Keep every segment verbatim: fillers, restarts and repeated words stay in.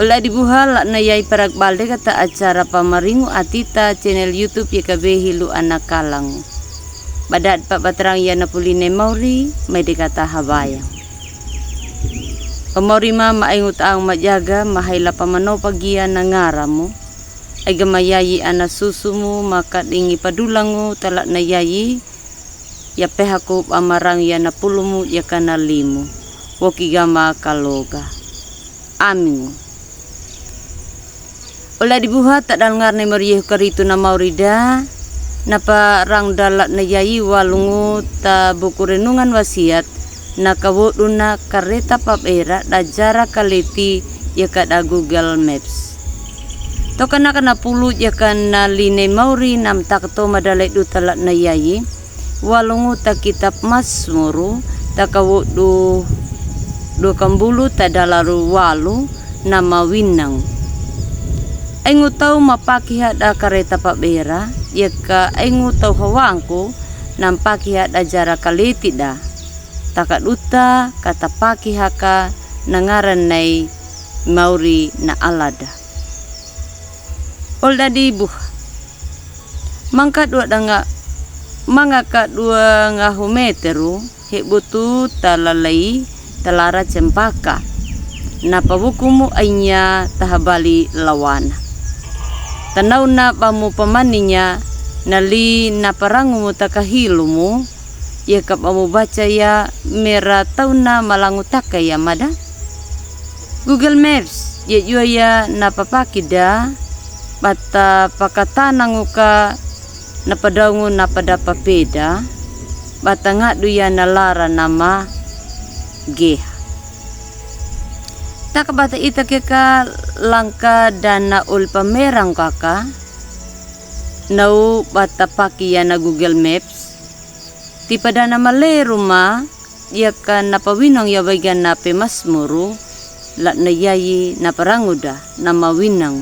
Ole di buha, la'i na yai parak bal de kata acara Pamaringu Atita, channel YouTube ya kabe hilu ana kalangu. Badat pa batarang ya na puline mauri, mai de kata habaya. Pamauri ma, ma aingu ta ang majaga, ma haila pamano pagia na ngaramu. Ai gama yayi ana susumu, ma kadingi padulangu, ta la'i na yayi, ya pehaku bamarang ya na pulumu, ya kana limu. Woki gama kaloga. Amingu. Ole di buha ta dal ngar na mauri Yehu Karitu na mauri da, na parang da la'i na yayi walungu ta buku renungan wasiat, na kawodu na kareta pabera da jara kaleti ya kada Google Maps. Toka na kana pulu ya kana line mauri na mtak to madale du ta la'i na yayi, walungu ta kitab Masmuru, ta kawodu dua kambulu ta dalaru walu, na mawinang. Aingu tau mapakiha da kareta pabera, ya ka aingu tau hawangku, na mpakiha da jara kaleti da. Taka duta kata pakiha ka na ngaran nai mauri na alada. Ole di buha. Manga ka dua danga, manga ka dua ngahu meteru, hebutu ta lalai, ta lara cempaka. Na pabukumu ainya ta habali lawana. Ta nauna bamu pamaninya, na li na parangumu ta kahilumu, ya ka bamu baca ya mera tauna malangu taka ya mada. Google Maps, ya jua ya na papaki da, bata pakatanangu ka na padaungu na pada papeda, bata ngadu ya na lara na mageha. Taka bata ita keka langka da na ul pamerang kaka, nau bata paki ya na Google Maps, tipa da na maleru ma, ya ka na pawinang ya waiga na pemasmuru, la'i na yayi na parangu da, na mawinang.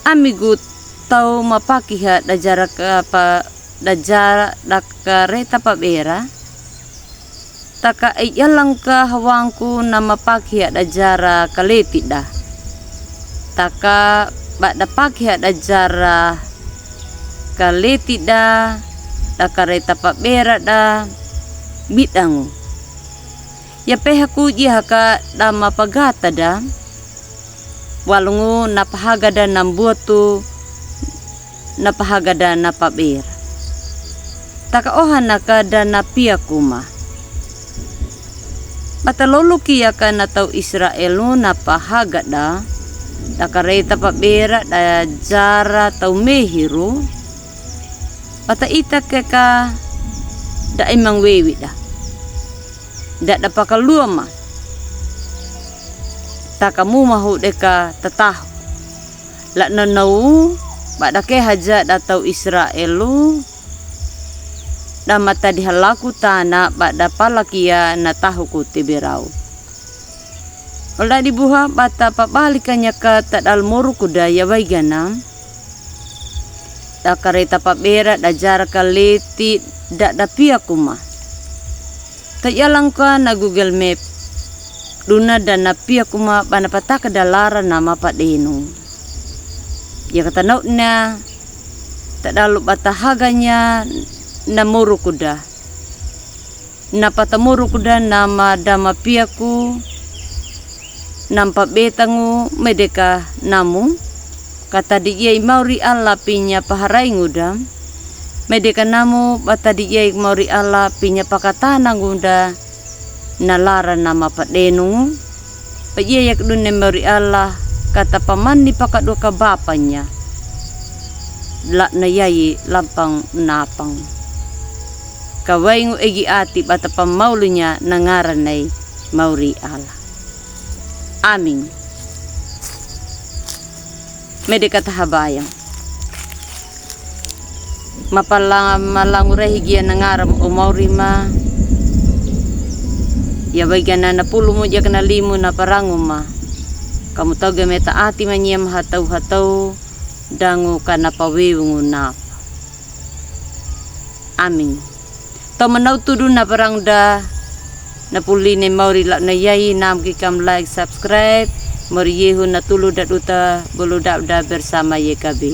Amigu tau mapakiha da jara ka pa, da jara da kareta pabera, taka ai jalang ka hawangku na mapakiha da jara kaleti da. Taka bada pakiha da jara kaleti da, da kareta pabera da, bidangu. Ya pehaku jia haka da mapagata da, walungu na pahaga da na mbuatu, na pahaga da na pabera. Taka oha na ka da na piaku ma. Bata loluki ya ka na tau Israelu na pahaga da, da kareta pabera da jara tau mehiru. Bata ita keka da imang wewi da. Da da pakalua ma. Taka mumahu de ka tatahu. La'i na nau, bada kehaja da tau Israelu, da matadi halaku tana bada palakia na tahuku teberau. Ole di buha bata pabalikanya ka ta dal moruku da ya waiga na. Da kareta pabera da jara kaleti da da piaku ma. Ta jalang ka na Google Map. Duna da na piaku ma bana pataka da lara na mapadenu. Ya kata nauna ta dalu bata haganya na moruku da. Na pata moruku da na madama piaku. Na mpabetangu medeka namu. Kata di jai mauri Allah pinya paharaingu da. Medeka namu bata di jai mauri Allah pinya pakatanangu da. Na lara na mapadenu. Pajia yak dune mauri Allah kata pamani pakadua ka bapanya. La'i na yai lampang napang. Kawaingu egi ati bata pamaulunya na ngaranai mauri Allah. Amin. Mede kata habayang. Mapala malangu rehi gia na ngaram o mauri ma. Ya waiga na na pulumu jaka na limu na parangu ma. Kamu tau ga meta ati manyia ma hatau hatau dangu ka na paweungu na. Amin. Tau manau tudu na parang da na puli ne mauri la'i na yai nam ki kam like, subscribe, Mor yexu na tulu daduta bulu dabda bersama yekabe.